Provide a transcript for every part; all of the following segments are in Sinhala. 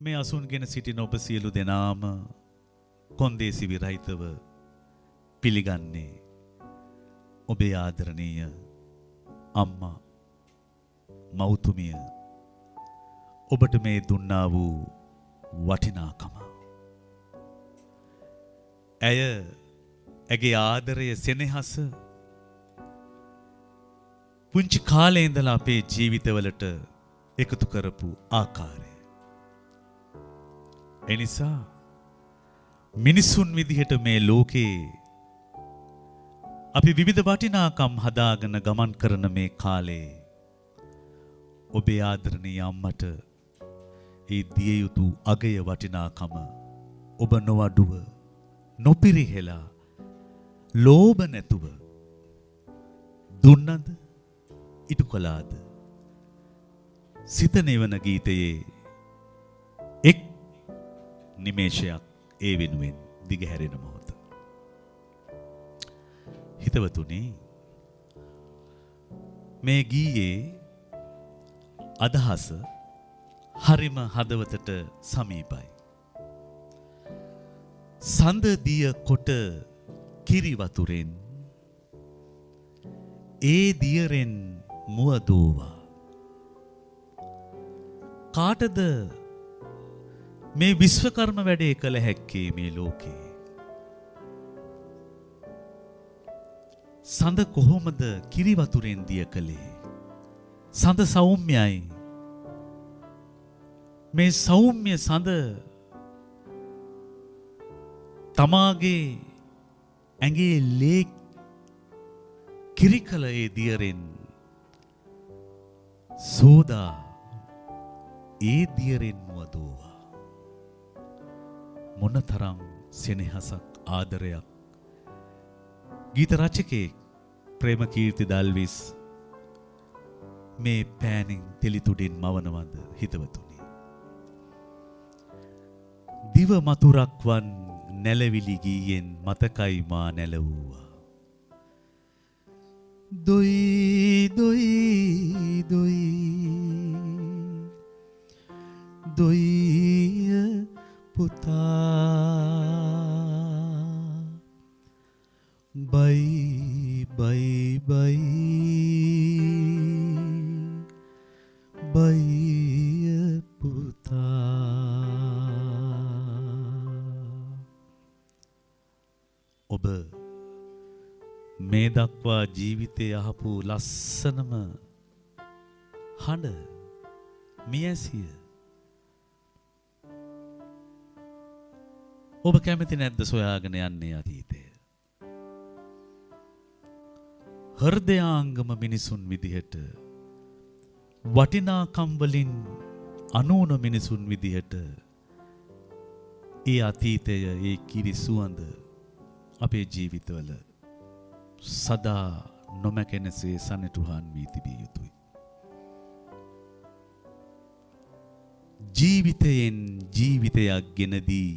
මේ අසුන්ගෙන සිටින ඔබ සියලු දෙනාම කොන්දේසි විරහිතව පිළිගන්නේ ඔබේ ආදරණීය අම්මා මව්තුමිය ඔබට මේ දුන්නා වූ වටිනාකම. ඇය ඇගේ ආදරය සෙනෙහස පුංචි කාලේ ඉඳලා අපේ ජීවිතවලට එකතු කරපු ආකාරය. එනිසා මිනිසුන් විදිහට මේ ලෝකේ අපි විවිධ වටිනාකම් හදාගෙන ගමන් කරන මේ කාලේ ඔබේ ආදරණීය අම්මට ඒ දිය යුතු අගය වටිනාකම ඔබ නොවඩුව නොපිරිහෙලා ලෝභ නැතුව දුන්නද ඉටු කළාද? සිත නිවන ගීතයේ එක් නිමේෂයක් ඒ වෙනුවෙන් දිගහැරෙන මොහොත. හිතවතුනි, මේ ගීයේ අදහස හරිම හදවතට සමීපයි. සඳ දිය කොට කිරි වතුරෙන් ඒ දියරෙන් මුව දෝවා. කාටද මේ විශ්වකර්ම වැඩේ කළ හැක්කේ මේ ලෝකේ? සඳ කොහොමද කිරි වතුරෙන් දිය කළේ? සඳ සෞම්‍යයි. මේ සෞම්‍ය සඳ තමාගේ ඇඟේ ලේ කිරි කළ ඒ දියරෙන් සෝදා ඒ දියරෙන් මුව දෝවා. මොනතරම් සෙනෙහසක් ආදරයක් ගීත රචකයෙක් ප්‍රේමකීර්ති දල්විස් මේ පෑනින් තෙලිතුඩින් මවනවද හිතවතුනි. දිව මතුරක් වන් නැලවිලි ගීයෙන් මතකයි මා නැලවුවා. දොයි දොයි දොයි දොයිය පුතා බයි බයි බයි බයිය පුතා. ඔබ මේ දක්වා ජීවිතේ අහපු ලස්සනම හඬ මියැසිය. ඔබ කැමති නැද්ද සොයාගෙන යන්නේ අතීතය? හෘදයාංගම මිනිසුන් විදිහට, වටිනාකම් වලින් අනූන මිනිසුන් විදිහට ඒ අතීතය, ඒ කිරි සුවඳ අපේ ජීවිතවල සදා නොමැකෙනසේ සනිටුහන් වී තිබිය යුතුයි. ජීවිතයෙන් ජීවිතයක් ගෙන දී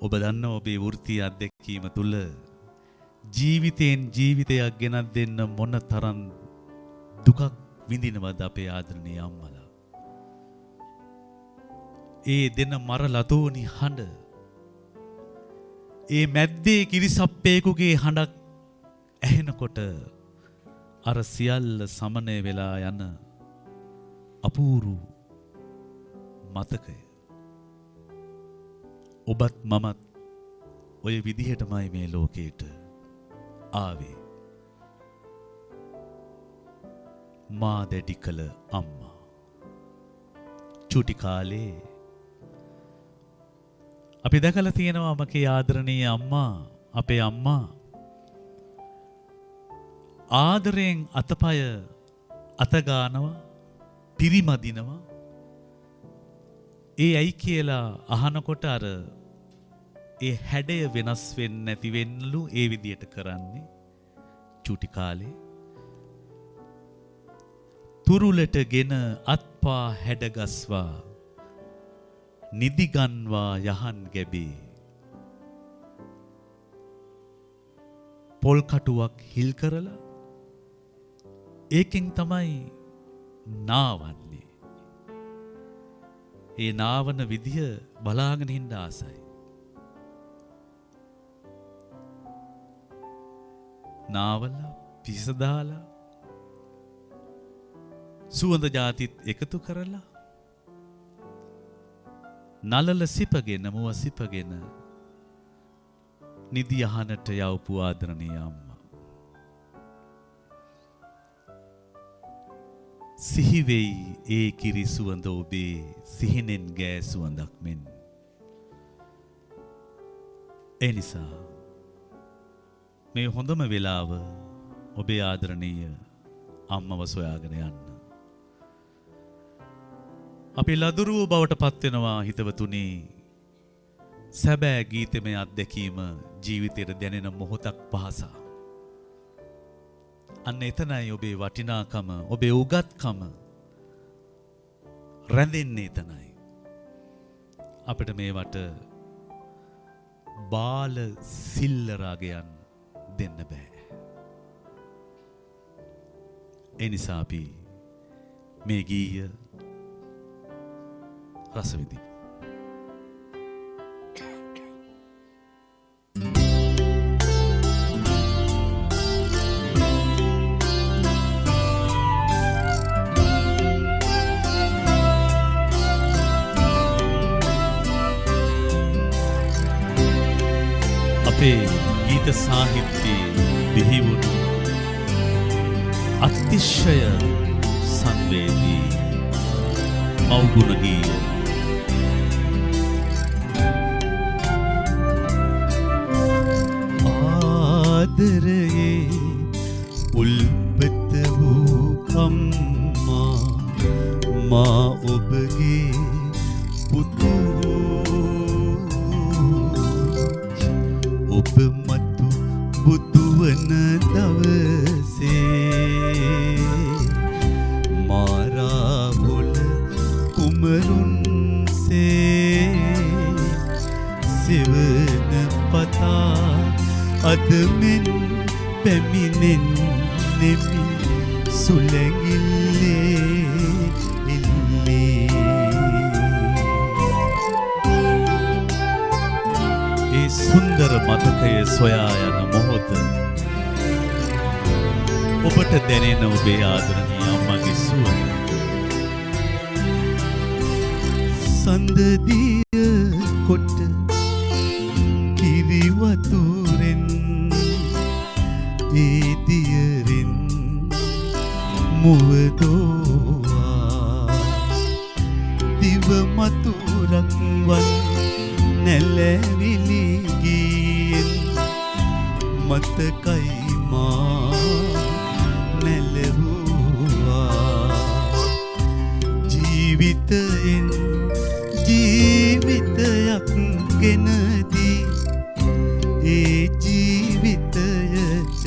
ඔබ දන්න ඔබේ වෘත්තීය අත්දැකීම තුළ ජීවිතයෙන් ජීවිතයක් ගෙනත් දෙන්න මොන තරම් දුකක් විඳිනවද අපේ ආදරණීය අම්මලා. ඒ දෙන මර ලතෝනි හඬ, ඒ මැද්දේ කිරිසප්පේකුගේ හඬක් ඇහෙනකොට අර සියල්ල සමනය වෙලා යන අපූරු මතකය. ඔබත් මමත් ඔය විදිහටමයි මේ ලෝකයට ආවේ. මා දැඩි කළ අම්මා චූටි කාලේ අපි දැකලා තියෙනවා මගේ ආදරණීය අම්මා, අපේ අම්මා ආදරයෙන් අතපය අතගානවා, පිරිමදිනවා. ඒ ඇයි කියලා අහනකොට අර ඒ හැඩය වෙනස් වෙන්නේ නැති වෙන්නලු ඒ විදියට කරන්නේ චූටි කාලේ. තුරුලට ගෙන අත්පා හැඩගස්වා නිදිගන්වා යහන් ගැබේ. පොල් කටුවක් හිල් කරලා ඒකෙන් තමයි නාවන්නේ. ඒ නාවන විදිය බලාගෙන ඉන්න ආසයි. නාවලා පිස දාලා සුවඳ ජාතිත් එකතු කරලා නලල සිපගෙන මුව සිපගෙන නිදි අහනට යවපු ආදරණීය අම්මා. සිහි වෙයි ඒ කිරි සුවඳ ඔබේ සිහිනෙන් ගෑ සුවඳක් මෙන්. ඒ නිසා මේ හොඳම වෙලාව ඔබේ ආදරණීය අම්මව සොයාගෙන යන්න. අපි ලදරුවෝ බවට පත් වෙනවා හිතවතුනි. සැබෑ ගීතමය අත්දැකීම ජීවිතයට දැනෙන මොහොතක් පහසා. අන්න එතනයි ඔබේ වටිනාකම, ඔබේ උගත්කම රැඳෙන්නේ එතනයි. අපිට මේවට බාල සිල්ලරාගයන් දෙන්න බෑ. ඒ නිසා අපි මේ ගීය රස විඳිමු. අපේ ගීත සාහිත්‍යයේ බිහි වුණු අතිශය සංවේදී මව්ගුණ ගීය. ආදරයේ උල්පත වූ අම්මා, මා ඔබගේ පුතු. ඔබ මතු බුදුවන දවසේ මාරාහුල කුමරුන්සේ සෙවන පතා අද මෙන් පැමිණෙන්නෙමි සුළැඟිල්ලේ එල්ලේ. ඒ සුන්දර මතකය සොයා යන මොහොත ඔබට දැනෙන ඔබේ ආදරණීය අම්මගේ සුවඳ. සඳදිය කොට කිරි වතුරෙන් ඒ දියරෙන් මුවදෝවා දිව මතුරක් වන් නැලවිලි ගියෙන් මතකයි මා නැලවුවා. ජීවිතයෙන් ජීවිතයක් ගෙනදී ඒ ජීවිතයට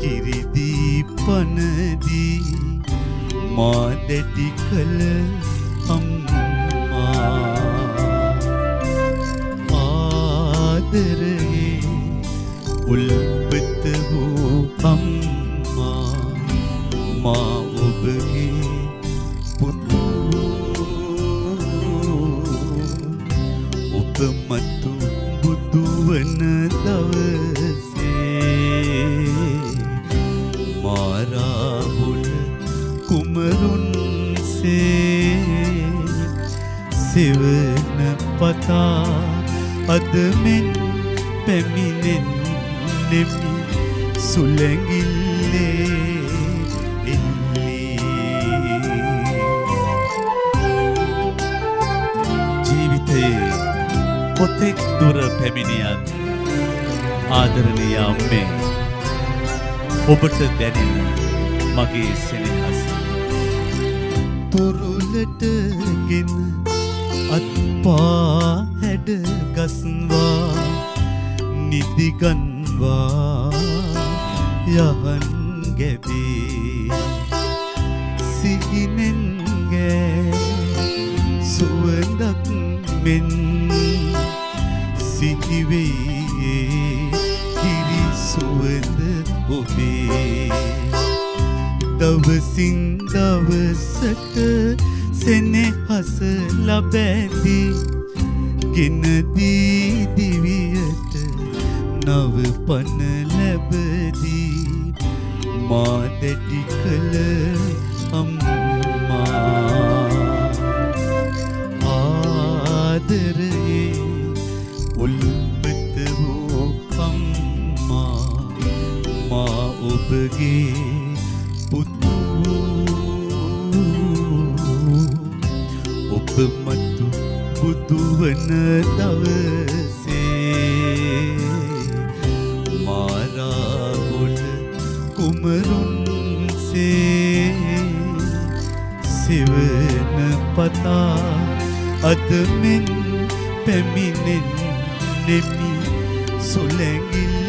කිරිදී පනදී මා දැඩි කළ අම්මා. ආදරයේ උල්පත වූ අම්මා, මා ඔබගේ පුතු. ඔබ මතු බුදුවන දවසේ මාරාහුල කුමරුන්සේ සෙවන පතා අද මෙන් පැමිණෙන්නෙමි සුළැඟිල්ලේ එල්ලේ. ජීවිතයේ කොතෙක් දුර පැමිණියත් ආදරණීය අම්මේ, ඔබට දැනෙන මගේ සෙනෙහස. තුරුලට ගෙන අත්පා හැඩ ගස්වා නිදිගන්වා යහන් ගැබේ සිහිනෙන් ගෑ සුවඳක් මෙන් සිහිවෙයි කිරි සුවඳ ඔබේ. දවසින් දවසට සෙනෙහස ලබැදී ගෙන දී දිවියට නව පණ ලැබදී මා දැඩි කළ අම්මා. ආදරයේ උල්පත වූ අම්මා, මා ඔබගේ පුතු. ඔබ මතු බුදු වන දවසේ මා රාහුල කුමරුන්සේ සෙවන පතා අද මෙන් පැමිණෙන්නෙමි සුළැඟිල්ලක්.